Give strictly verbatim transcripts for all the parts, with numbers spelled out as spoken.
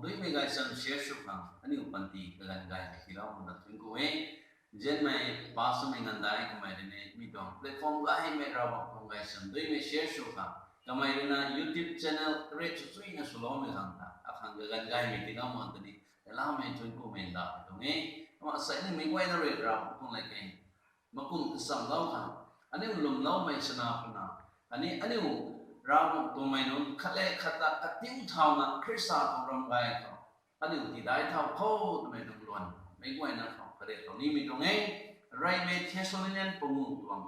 Duimei gaychamv share sw khang aniu panty kaganv gaymei tiilou khang ta thuanc ku e. Nzianmei pastormei nganvdai kamei rui ni mi tuang platform gaymei Ravguangc tuang gaychamv duimei share sw khang kamei rui na YouTube channel create sw chuyna swloumei khang ta akhang kaganv gaymei tiilou khang ta ni laumei thuanc kumei ndauh tuang e. Kumna asei ni meic guayna rui Ravguangc tuang latkaeng makum kachamlou khang aniu lwmloumei chana puna khatni aniu Ravguangc tuangmei nunc khat le khat ta katiu thauna Khrista tuang ram gay khou aniu tidai thau kho twmei tuang luan meic guayna khou kariaklou nimei tuang e. Reymei Thessalonian panguh tuang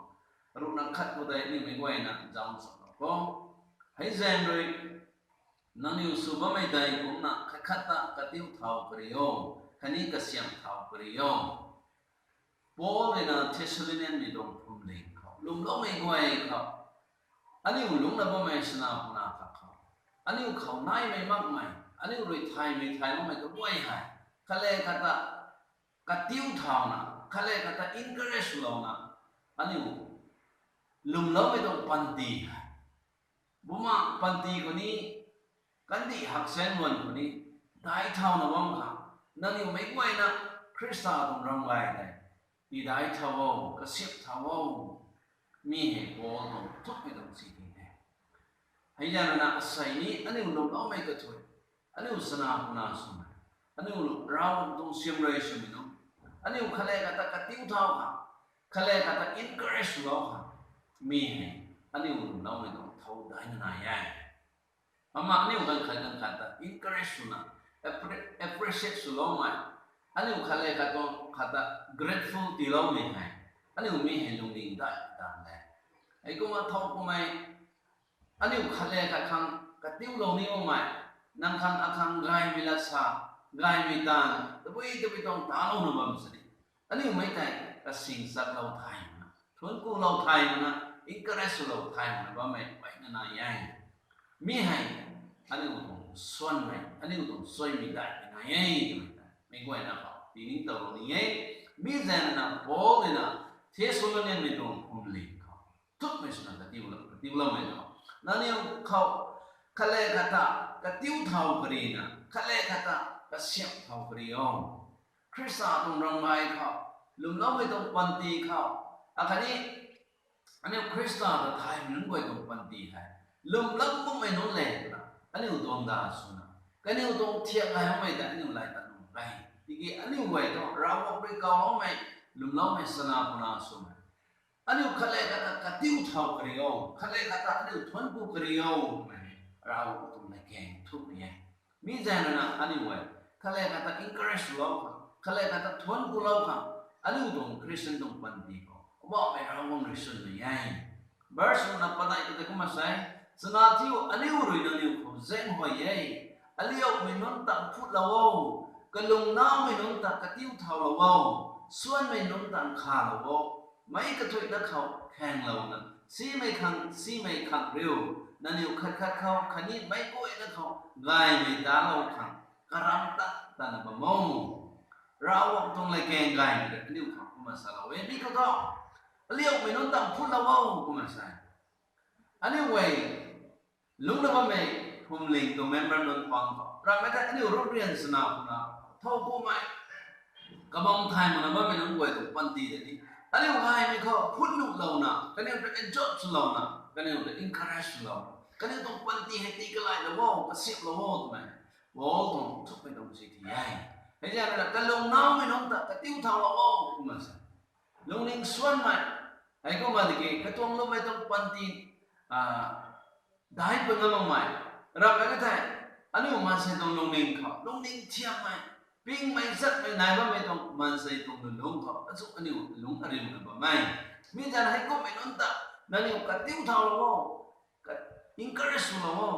ruhna khat khou tei aniu meic guayna zauc chaklou kho. Hei zaeng rui nangniw sw bammei dei kumcna khat khat ta katiu thau kari o, khatni kasiamh thau kari o. Paul rui na Thessalonianmei tuang phuamling khou lwmloumei guay khou aniu lungcna bammei chana puna khat khou aniu khou naimei makmei, aniu rui thaymei thay makmei kaguay hei khat le khat ta katiu thauna khat le khat ta encourage swlouna aniu lwmloumei tuang panty hei Bumaengh panty khou ni, kandih haksaeng luan khou ni dai thauna bam khang nangniw meic guayna Khrista tuang ram gay tei tidai thau o, kasiamh thau o. Mi hei Paul tuang thukmei tuang si ti e. Hei zaeng rui na asei ni aniu lwmloumei kathuic, aniu chana puna swmei, aniu Ravguangc tuang siamruai swmei nunc, aniu khat le khat ta katiu thau khang, khat le khat ta encourage swlou khang, mi hei aniu lwmloumei tuang thau daina nai e. Kumna aniu ganv khat ganv khat ta encourage swna, appre- appreciate swloumei, aniu khat le khat tuang khat ta grateful tiiloumei hei aniu mi hei lungning dai tan e. Heikumna thowkumhmei aniu khat le khat khang katiulou ni makmei, nang khang akhang gaymei lat sa, gaymei taanv tabui tabui tuang talouna bam sini aniu mei tei kasing chaklou thay makna, thuanc kulou thay makna, encourage swlou thay makna bammei mpeyna nai e. Mi hei aniu tuang suanmei, aniu tuang suaimei daihmei nai e twmei tei meic guayna khou tiningtowlou ni e. Mi zaeng na Paul rui na Thessalonianmei tuang phuamling khou thukmei swna katiulou, katiuloumei khou nangniw khou khat le khat ta katiu thau karina, khat le khat ta kasiamh thau kari o. Khrista tuang ram gay khou, lwmloumei tuang panty khou, akhatni aniu Khrista ta thaymei nunc guay tuang panty hei lwmlou makmei nunc le twna aniu tuang da swna, kaniw tuang thiak gay makmei ta aniu lay tat nuh e. Tiki aniu guay tuang Ravguangc rui kawloumei, lwmloumei chana puna swmei, aniu khat le khat ta katiu thau kari o, khat le khat ta aniu thuanc ku kari o twmei Ravguangc tuang latkaeng thukmei e. Mi zaeng rui na aniu guay khat le khat ta encourage swlou khang, khat le khat ta thuanc kulou khang, aniu tuang Christian tuang panty khou Poubauhmei Ravguangc rui swnmei e. Verse rui na padeih khou tei kumna sa e, chana thiu, aniu rui nangniw khou zaenghuay e. Aliaumei nunc ta phulou o, kalungnaumei nunc ta katiu thaulou o, suanmei nunc ta nkhavlou o, meic kathuicna khou khaenglouna, simei khang simei khang riu, nangniw khat khat khou khatni meic guayna khou gaymei talou khang karam tat tatna bam o. Ravguangc tuang latkaeng gaymei rui aniu khang kumna salou e. Mi khou thu, aliaumei nunc ta phulou o kumna sa e. Aniu guay lungcna bammei phuamling tuang member nunc pang khou ramhmei tei aniu rucrian swna puna thowkumhmei kabam thay makna bammei nunc guay tuang panty tei ni aniu gaymei khou phut nuhlouna, kaniw ta exhort swlouna, kaniw ta encourage swlouna, kaniw tuang panty hei tii kalailou o, kasiamhlou o twmei Paul tuang thukmei tuang si ti e. Hei zaeng rui na kalungnaumei nunc ta katiu thaulou o kumna sa e. Lungning suanmei, heikumna tiki katuang lwmmei tuang panty daic pun ngam makmei, ramhmei ka thei, aniu maansei tuang lungning khou lungning thiammei, pingmei zatmei nai bammei tuang maansei tuang lungning khou achu aniu lungc ariuna bam e. Mi zaeng heikumhmei nunc ta nangniw katiu thaulou o, encourage swlou o,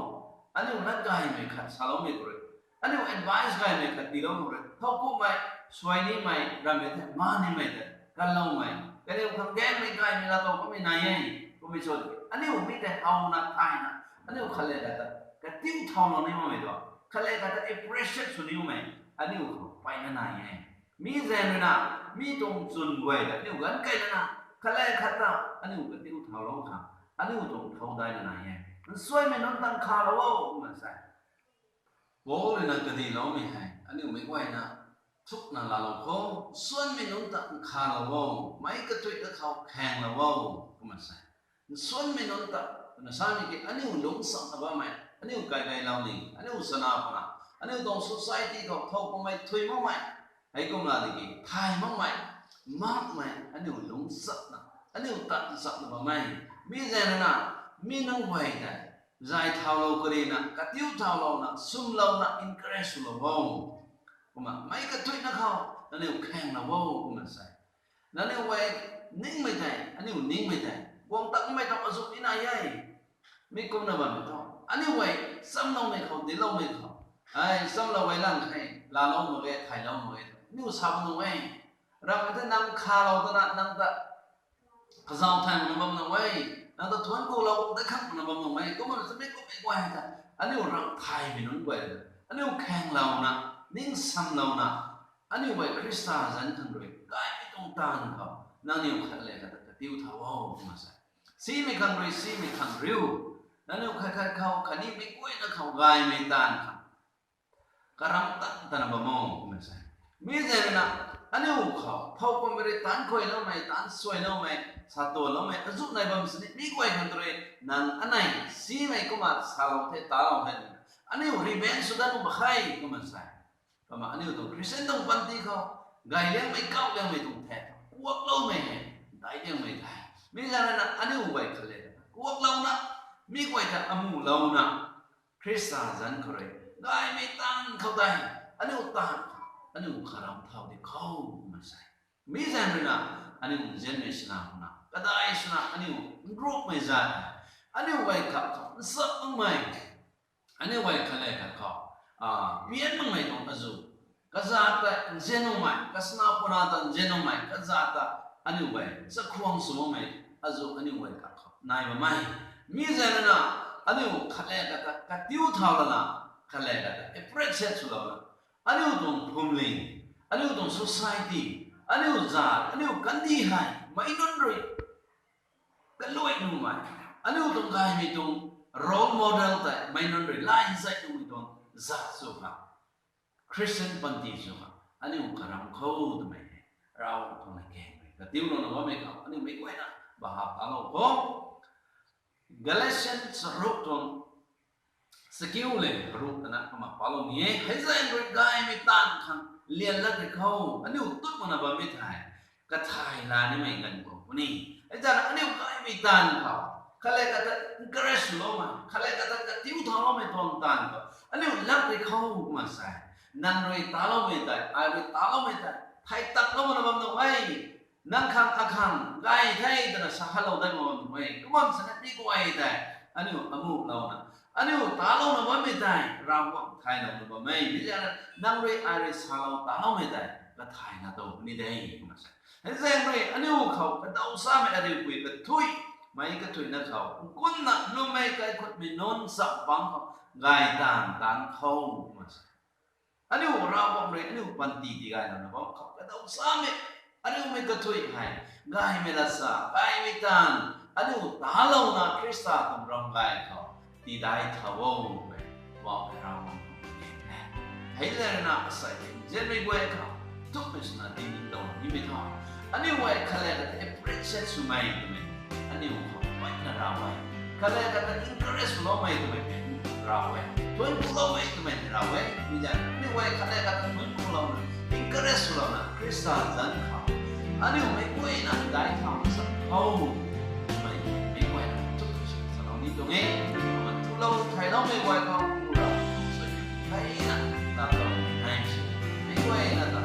aniu lat gaymei khat saloumei khou rui, aniu advice gaymei khat tiilou khou rui, thowkumhmei, suai nimei, ramhmei tei, ma nimei tei kanloumei, kaniw khang gaengmei gaymei laatow kamei nai e. Kummei cho, aniu mi tei howna thayna, aniu khat le khat ta katiu thaulou ni makmei tuang, khat le khat ta appreciate sw ni makmei aniu khou mpeyna nai e. Mi zaeng rui na, mi tuang chwn guay ta aniu ganv key lana, khat le khat ta aniu katiu thaulou khang aniu tuang thau daina nai e. Nsuaimei nunc ta nkhavlou o kumna sa e. Paul rui na kadiloumei hei aniu meic guayna thukna laalou kho, nsuanmei nunc ta nkhalou o, meic kathuina khou khaenglou o, kumna sa e. Nsuanmei nunc ta, twna samei ki aniu lungc sakna bammei, aniu kaigaylou ni, aniu chana puna, aniu tuang society khou thow kummei thui makmei, heikumna tiki thay makmei, makmei aniu lungc sakna, aniu tan sakna bammei, mi zaeng rui na, mi nunc guay tei zay thaulou karina, katiu thaulouna, swmlouna, encourage swlou o. Kumna meic kathuina khou nangniw khaenglou o, kumna sa e. Nangniw guay ningmei tei, aniu ningmei tei guang takmei tuang azuh ni nai e. Mi kumna bammei thu, aniu guay chamloumei khou, dincloumei khou, ai chamlou guay lang khe, laalou mak ge, thaylou mak ge, aniu sa bam nuh e. Ramh tei nang khalou tana, nang ta kazauh thay makna bam nuh e, nang ta thuanc kulou dat khang makna bam nuh e, kumna sa mi kummei guay ta, aniu ramh thaymei nunc guay, aniu khaenglouna, ningsamlouna, aniu guay Khrista zanc khang rui gaymei tuang taanv khou, nangniw khat le khat ta katiu thau o, kumna sa e. Simei khang rui, simei khang riu, nangniw khat khat khou, khatni meic guayna khou gaymei taanv khang karamh tan tana bam o, kumna sa e. Mi zaeng rui na, aniu khou thow kummei rui taanc khuayloumei, taanc suailoumei, sa tuanloumei azuh nai bam sini, mi guay khang rui, nang anei simei kumna salou the, talou the, aniu revenge sw dat nuh mak khe, kumna sa e. Kumna aniu tuang Christian tuang panty khou, gay liangmei, kauh liangmei tuang the, kuakloumei hei daic liangmei the. Mi zaeng rui na aniu guay khat le khat ta kuaklouna, mi guay ta amuhlouna, Khrista zanc khou rui gaymei taanv khou tei, aniu taanv, aniu karamh thau di khou, kumna sa e. Mi zaeng rui na, aniu nzianmei swna, kumna kadai swna, aniu nrukmei zat hei, aniu guay khat khou nchap makmei, aniu guay khat le khat khou, a, pian makmei tuang azuh, kazat ta nzian nuhmei, kasana puna ta nzian nuhmei, kazat ta aniu guay chakhwang sw makmei azuh aniu guay khat khou nai bam e. Mi zaeng rui na, aniu khat le khat ta katiu thau lana, khat le khat ta appreciate swlouna, aniu tuang phuamling, aniu tuang society, aniu zat, aniu kandih hei meic nunc rui kaluai nuhmei, aniu tuang gaymei tuang role model tei meic nunc rui lay zay nuhmei tuang zat sw kha, Christian panty sw kha, aniu karamh khou twmei hei, Ravguangc tuang latkaeng rui katiulouna bammei khou aniu meic guayna bahap talou kho. Galatians charuk tuang chakiu le ruk tana kumna palou ni e. Hei zaeng rui gaymei taanv khang lian lat ri khou, aniu tut makna bammei thei, kathay la nimei ganv khou puni. Hei zaeng aniu gaymei taanv khou, khat le khat ta encourage swloumei, khat le khat ta katiu thauloumei tuang taanv khou aniu lat ri khou, kumna sa e. Nang rui taloumei tei, ai rui taloumei tei thay taklou makna bam nuh e. Nang khang akhang gay the twna sa halou dat mak bam nuh e. Kumna sa na mi guay tei, aniu amuhlouna, aniu talouna bammei tei Ravguangc thaylouna bam e. Mi zaeng rui nang rui ai rui salou taloumei tei kathayna tow puni de, kumna sa e. Hei zaeng rui aniu khou kadaw samei ariupui kathui, meic kathuina khou nkunna lwmmei kaikhutmei nunc cham pang khou gay taanv taanc khou, kumna sa e. Aniu Ravguangc rui aniu panty tigaylouna bam khou kadaw samei ariumei kathui hei, gaymei lat sa, gaymei taanv, aniu talouna Khrista tuang ram gay khou tidai thau o, mei, Poubauhmei Ravguangc tuang latkaeng e. Hei zaeng rui na asei nzianmei guay khou, thukmei swna dinglou nimei thu, aniu guay khat le khat ta appreciate swmei twmei, aniu khou mpeyna rav e. Khat le khat ta encourage swloumei twmei, rav e. Thuanc kuloumei twmei, rav e. Mi zaeng aniu guay khat le khat ta thuanc kulouna, encourage swlouna Khrista zanc khou aniu meic guayna dai thau sa khou, mei, meic guayna thuk sa salou ni tuang e. Kumna thulou thayloumei guay khou Pu Ravguangc suaihiam mpeyna talou ni nai si. Meic guayna ta